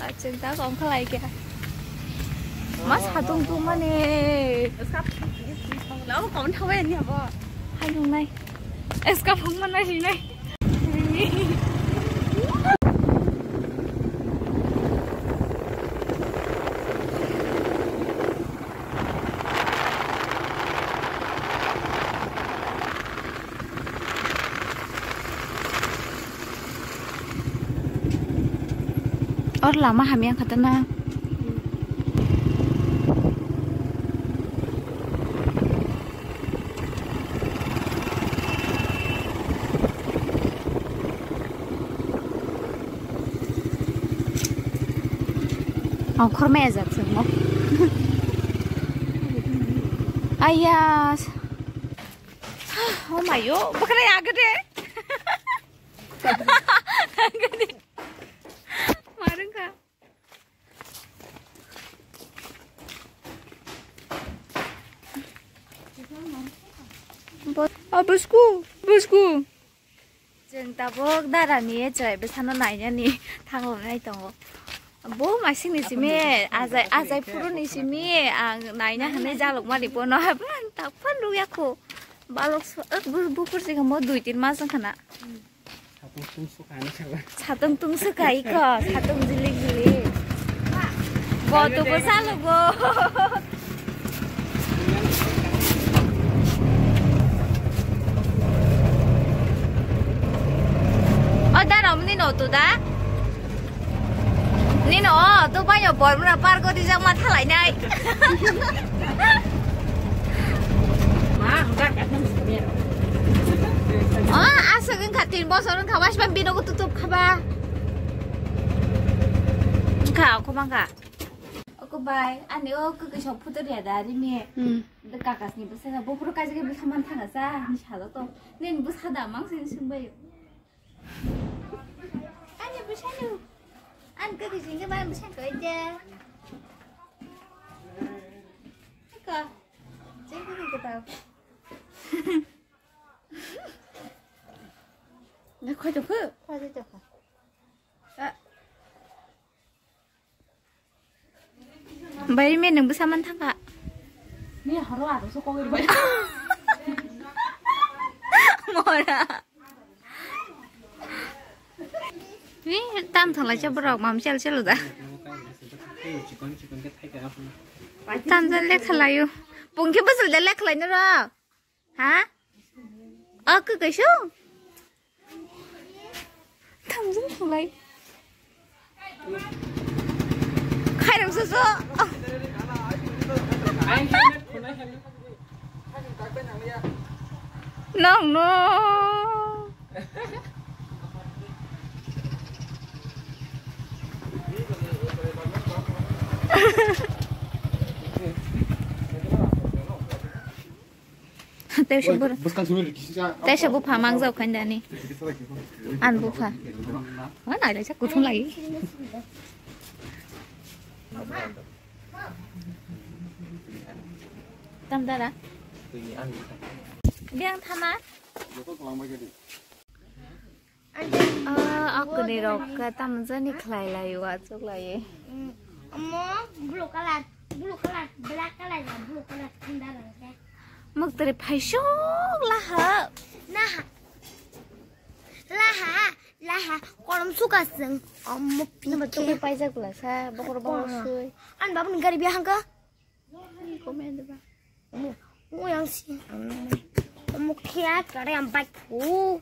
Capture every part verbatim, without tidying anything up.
Aching ta kong khalai khe. Ma satung tungmani. Lau kong thawe ni abo. Hai nungnai. Eska phung mana sinai. Or lama hamya khatana. Ongkhor maya jak swngo. Ayas. Oh mayo, bakra ya gede. Marung ka. Bo-, oh, bosku, bosku. Chwng tabuk dara ni chwrai bwsano nainani thanglonai tongo. Bo masing ni simi, ajai, ajai phuru ni simi, ang naina hinwi jalok mani bono, haphan, tak phan rwya kho. Balok so, eh, bu-, bukur si kamo dui tin mas wng khana. Satung tungswk ka iko, satung jilik jilik. Bo tubu salogo. O da, romni no tu da. Nino, o, to bayo bormra pargo di jang ma thalai nai. Ma, hangka ka thang sini. O, aswk wngkha tin bosor wngkha, waisba binogo tutup khaba. Wngkha, okho mangkha. Oko bai, ani o kwkwi sok photo riya da rimi. Hmm. Da kakas ni bwsa da, bofro kaisa khe bwsa man thanga sa, ni salo to. Nini bwsa da mang sini sungbayo. Ani bwsano. Ani kaki jingga ba bwsano ide. Ika. Jingga ni kata. Nge khoi tokho? Khoi tokho. Ah. Bai mi nung bwsa man thangkha. Ni horo aro so kogwi bai. Mora. Ni tam thalai cha borok mam chel chel da. Tam ja lekha layo. Pungki bwsal da lekha lai noro. Ha? O kwkaisung? Thamjung thulai. Khairang susu. Nang no. Tei se bwrwi. Bwskang simi rikisa. Tei se bupha mang jao khan dani. An bupha. Wa nai lai sa kuthum lai. Tam dara. Biang thama. Ah, akuni rok ka tamjani khlai lai o, achuk lai e. Mm, omo blue colour, blue colour, black colour ya, blue colour thunda rok khe. Muktwrwi phaisuk laha. Laha. Laha, laha, kolom suka sung. Omo pink. Numa tukui paijak bwla sa, bokhor bokhor sui. Ani babuni gari biya hangka. Komen de ba. Omo, omo yang si, omo khe kare ang bike ko.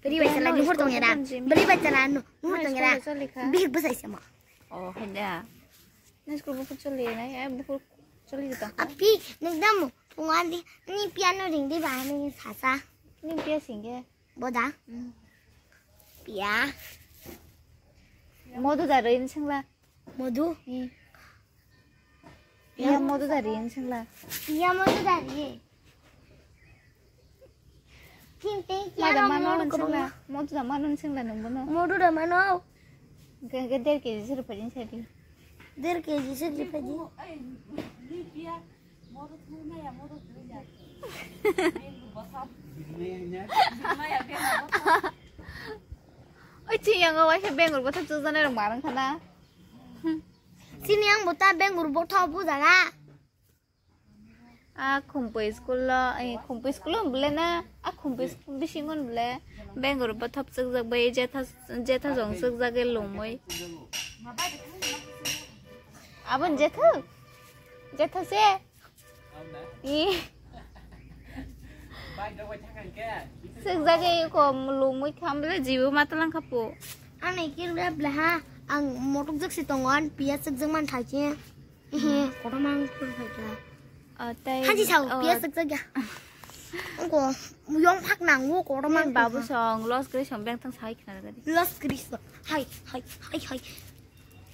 Beri bai chala nuhur tong ya da. Beri bai chala nuhur tong ya da. Bihik bwsai se ma. Oh, hanya. Na school buku choli na ya, buku choli kita. Api, nang dam, tungan di, ni piano ring di ba ni sasa. Ni pia singge. Boda. Hmm. Pia. Modu da rin singla. Modu? Hmm. Iya, modu dari yang sing lah. Iya, modu dari. Ting, ting, mada tiara mano modu sing lah. Modu da mano sing lah nung bono. Modu da mano. Ke, ke der kg sir pajin sari. Der kg sir pajin. Chini yango waisa bengur bothop chukjaknai rok marang khana. Chini yang bota bengur bothop bujana. A khumpui school lo, eh, khumpui school o bole na, a khumpui school bisingo bole bengur bothop chukjak bai jetha, jetha jong chukjak e lungmui. Abon jetha? Jetha se? Ih. Sukjagwi ko lungwi kham bele jibo matalang khapo. Ani kirle bele ha, ang motok jak si tongo, an piyaj sukjak man thai khe. Ehe, kotorma ang pura thai khe. Ah, tei, Haji sao, oh, piyaj sukjak ya. Ungko, yong phak nang wo kotorma ang babu pura. Song, los gri song beng thang sai khna gadi. Los gri song. Hai, hai, hai, hai.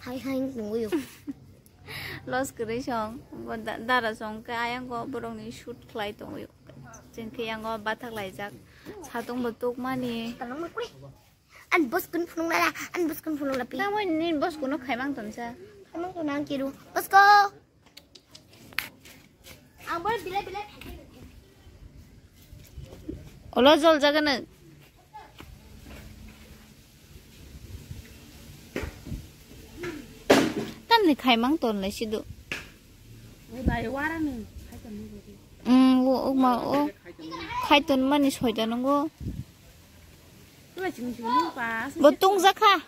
Hai, hai, nungwi yo. Los kwrwi song, bo da-, dara song khe ayang o borokni shoot khlai tongwi. Chwng khe yang o bathak laijak. Satung bo tukmani. Ani bwskang phunukla, ani bwskang phunukla pi. Tamo nini bwskang no khaimang tonsa. Khaimang tona ang kiru. Bwsko. Ang bo bilai bilai. Olo jol jagano. Tamni khaimang ton lai sido. Umm, o, o, ma, o. Khaiton mani soita nungo. Bo tungjakha.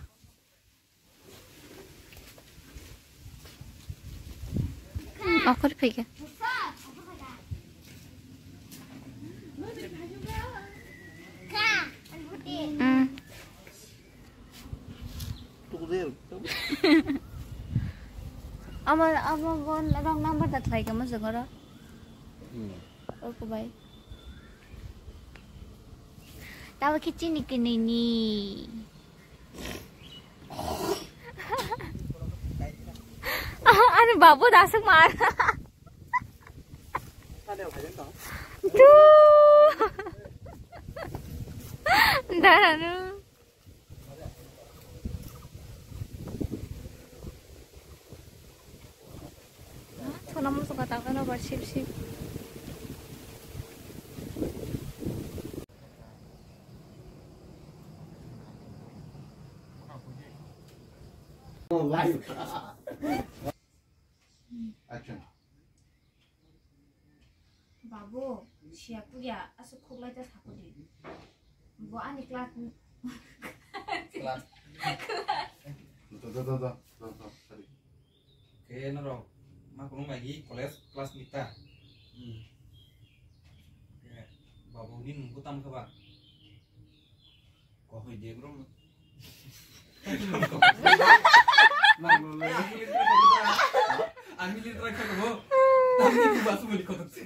Okhor phaikha. Umm. Ama, ama gon wrong number da khlai kama jongoro. Hmm. Oko bai. Tawa khe chini kini ni. Ani babu dasuk mar. Tu. Daranu. Chona muchungo tangkhe nobar sip sip. Action. Babu, siya puya aswk khuklai ta sakudi. Bo ani class ni class. Do, do, do, do, do, do, sorry. Khe norok ma khulum bai college class ni ta. Hmm. Khe babu ni mung ko tam kha ba? Kohoi de bro. Nang lo le. Ang ni litra kha ko. Ang ni ba su muli ko se.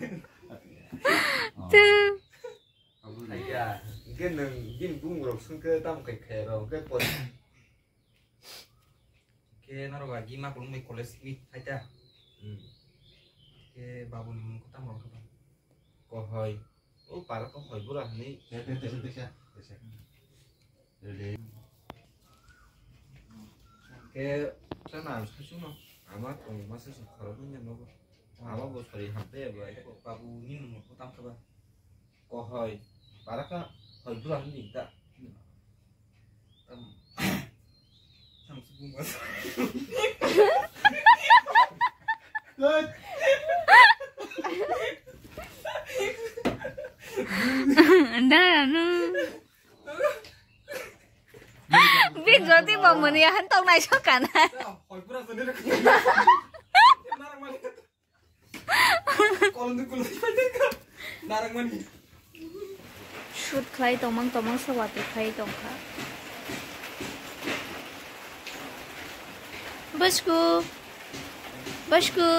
Tu. Aiya, hingke nwng bini bumung rok swngkhe tamo khai khe rw hingke pori. Hingke norok agi ma kolom bai college ni phaita. Hmm. Hingke babuni mung khe tamo rok khe ba? Kohoi. O para kohoi bura hinwi. Tesa, tesa, tesa, tesa. Rele. Hingke chana ang saichung no. Ama tong masa se khorok wngya nogo. Ama bo sori hampe ba. Babuni mung khe tamo khe ba? Kohoi, para kha hoi bura hindi ta. Tam, tam si bung bas. Good. Anda anu. Big joti bang mani ahan tong nai so kana. Hoi bura sini. Narang mani. Narangmani. Shoot khlai tongmang tongmang se watwi khlai tongkha. Bwsku. Bwsku.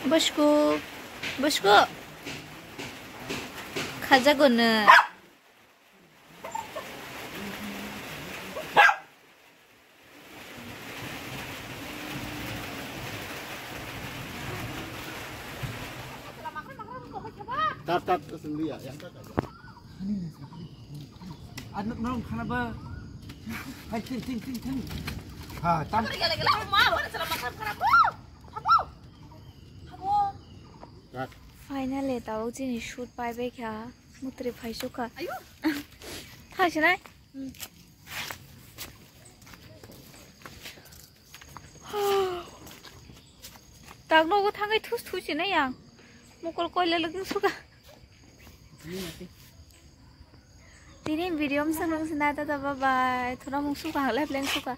Bwsku. Bwsku. Khajago no. Tat, tat, sendiri ya, yang tat aja. Ano, no, kana ba? Hai, ting, ting, ting, ting. Ha, tam. Tat. Finally, tawk chini shoot pai bai kha. Mutri phai sukha. Ayo. Thai sinai. Tak nogo thangai thus thus sinai ang. Mukol koila lwgwng suka. Tini video msang nung sinai, tata bye bye. Thura mung suka, halai pleng suka.